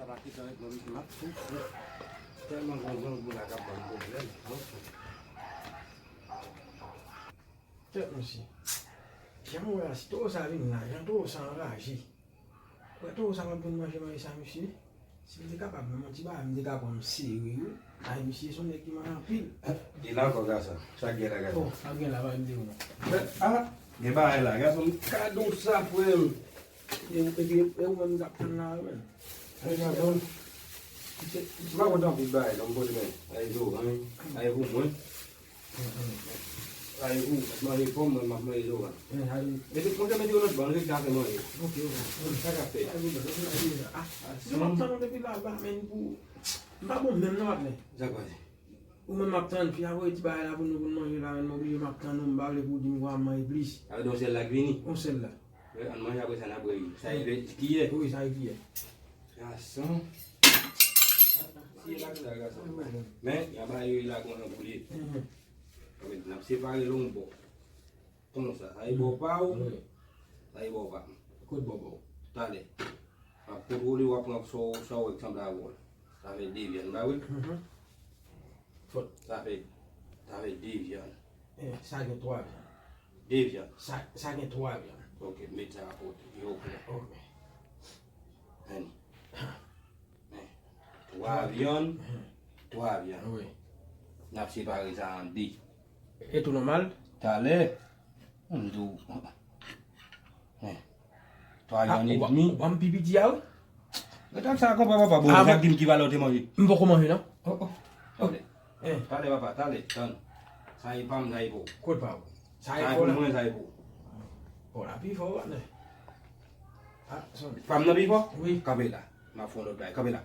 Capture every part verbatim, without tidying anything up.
Sa pa kite anyen nan rejim ap soufri. Tèlman gon grangou la k ap ban m pwoblèm. Tèt mesye. Jan m wè a, si towo sa vin la, jan towo sa anraje. Wè towo sa p ap vin manje manje sa, mesye. Si m te kapab menm yon ti bagay, m te ka pran m sere, wi. Ay, misye se yon nèg ki manje anpil. E la ankò, gason. Sa k gen la, gason? Oh, sa k gen la, pa vin di w non. Men, ah, gen bagay la, gason, m kado sa, frè m. E, e, e, e ou menm k ap tann la, menm. Ay, gason. M pa kontan anpil bagay, non, m pote men. Ay, zo, ay, ay, pou mwen. Ay, ou, manje pòm, mwen, m ap manje zoran. Mete, monchè, mete yon lòt bò, nou te ka fè manje. Ok, ok. Sa k ap fèt? Yo m ap tann ou depi laba, men pou, m pa bon menm non, patnè. Sa k pase? Ou menm m ap tann, fi a voye ti bagay la pou nou, pou n manje la, men m oblije m ap tann ou, m pa vle pou w di m kwa m manje plis. Avèk yon sèl la k vini? Yon sèl la. Wi, ann manje apre sa n ap bwè wi. Sa e kiyè? Wi, sa e kiyè. Gason. Kiyè la, kiyè la, gason. Men, y a ba yo la konn anboule. N ap separe l yon bò. Konsa, sa e bò pa w, sa e bò pa m. Kot bò pa w? Talè. M ap kontwole w, w ap pran sa w, sa w wè k sanble avè w la. Sa fè de vyann, pa vre? Fòt. Sa fè, sa fè de vyann. Eh, sa gen twa vyann. De vyann. Sa, sa gen twa vyann. Ok, met sa akote. Yo klè. Ok. Ann. Men, twa vyann, twa vyann. Wi. N ap separe sa an de. E tou nòmal? Talè, m di w, men, twa vyann edmi. Ou ban m pi piti a, wi? Ret ak sa, konpè papa, bon, sa di m ki valè w te manje. M poko manje, non. Oh, oh. Talè. Talè, papa, talè, tann. Sa e pa m, sa e pou w. Kot pa w? Sa e pou mwen, sa e pou w. Bon, la pi fò, wi. Ah, son. Pa m nan pi fò? Wi. Kanpe la. M ap fè yon lòt bagay. Kanpe la.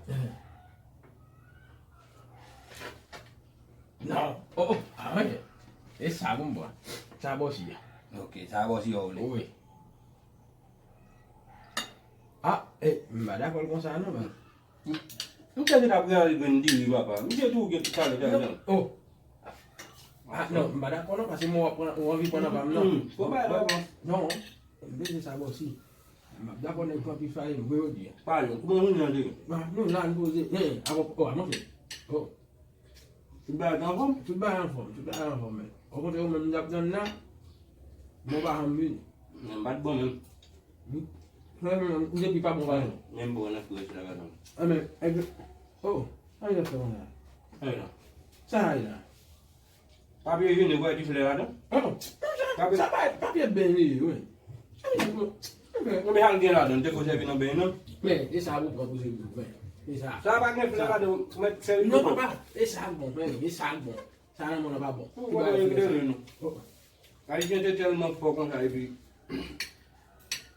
Non. Oh, oh. Ah, wi. E sa pou m pran. Sa bòsi a. Ok, sa bòsi a ou vle. Wi. Ah, eh, m pa dakò l konsa non, men. M tande l ap rale grenn diri, papa. Misye tou gen tout talè, talè. Oh. Ah, non, m pa dakò non, paske mwen w ap pran, ou anvi pran nan pa m non. Fò bay la, papa. Non, m bezwen sa bòsi. M ap dakò nèg pran pi faye, m vre yo di a. Pa yon, kouman moun nan de? Ah, nou la, nou poze. Hey, a bon, oh, a monchè. Oh. Tout bagay anfòm? Tout bagay anfòm, tout bagay anfòm, men. Okontrè, ou menm, m t ap tann la, men w pa janm vini. Men m pa t bon menm. M, frè m, m depi pa bon pa bon. Menm bon nan frè la, gade. Ah, men, oh, sa yo fè konsa? Sa yo la. Sa yo la. Papye jenèk, wè, dife ladan. Oh, sa pa papye beny li ye, wi. Non, men al gen ladan, te ko sèvi nan beny nan. Men, e sa pou pran pou se pou, men. E sa. Sa pa gen flè ladan, ou mèt sèvi. Non, papa, e sa k bon, men, e sa k bon. Sa nan mwen nan pa bon. Ou pa wè yo klere nou. Ayisyen te tèlman fò konsa, epi,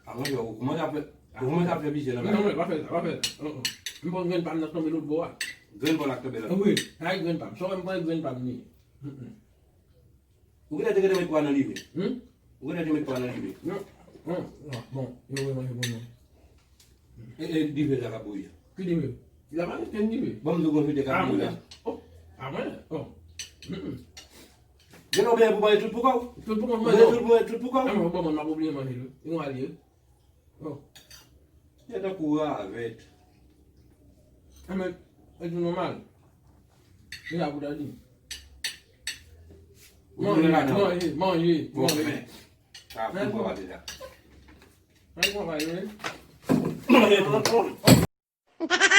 a, monchè, ou kòmanse ap fè, ou kòmanse ap fè pise nan bagay. Non, men, pa fè sa, pa fè sa. M pran grenn pa m nan tonbe lòt bò a. Grenn pa w la k tonbe la? Wi, sa e grenn pa m. Sa w wè m pran grenn pa m li ye. Ou genlè te gentan met kwa nan dife? Hmm? Ou genlè te met kwa nan dife? Non. Non, non, bon, yo wè manje pou nou. E, e dife sa k ap bouyi a? Ki dife? La pa gen kenn dife. Bon, m di w gon fete k ap bouyi la. Oh, a mwen? Oh. Gen lè w benyen pou manje tout pou kò w? Tout pou kò w, mwen non. Tout pou, tout pou kò w? A mwen, bon, mwen m ap oblije manje l wi. Yon alye. Oh. Yo tankou ravèt. Enben, e tou nòmal. Se sa pou ta di. Manje, manje, manje, manje. Sa pou pase la. Manje, manje, manje. Manje tou.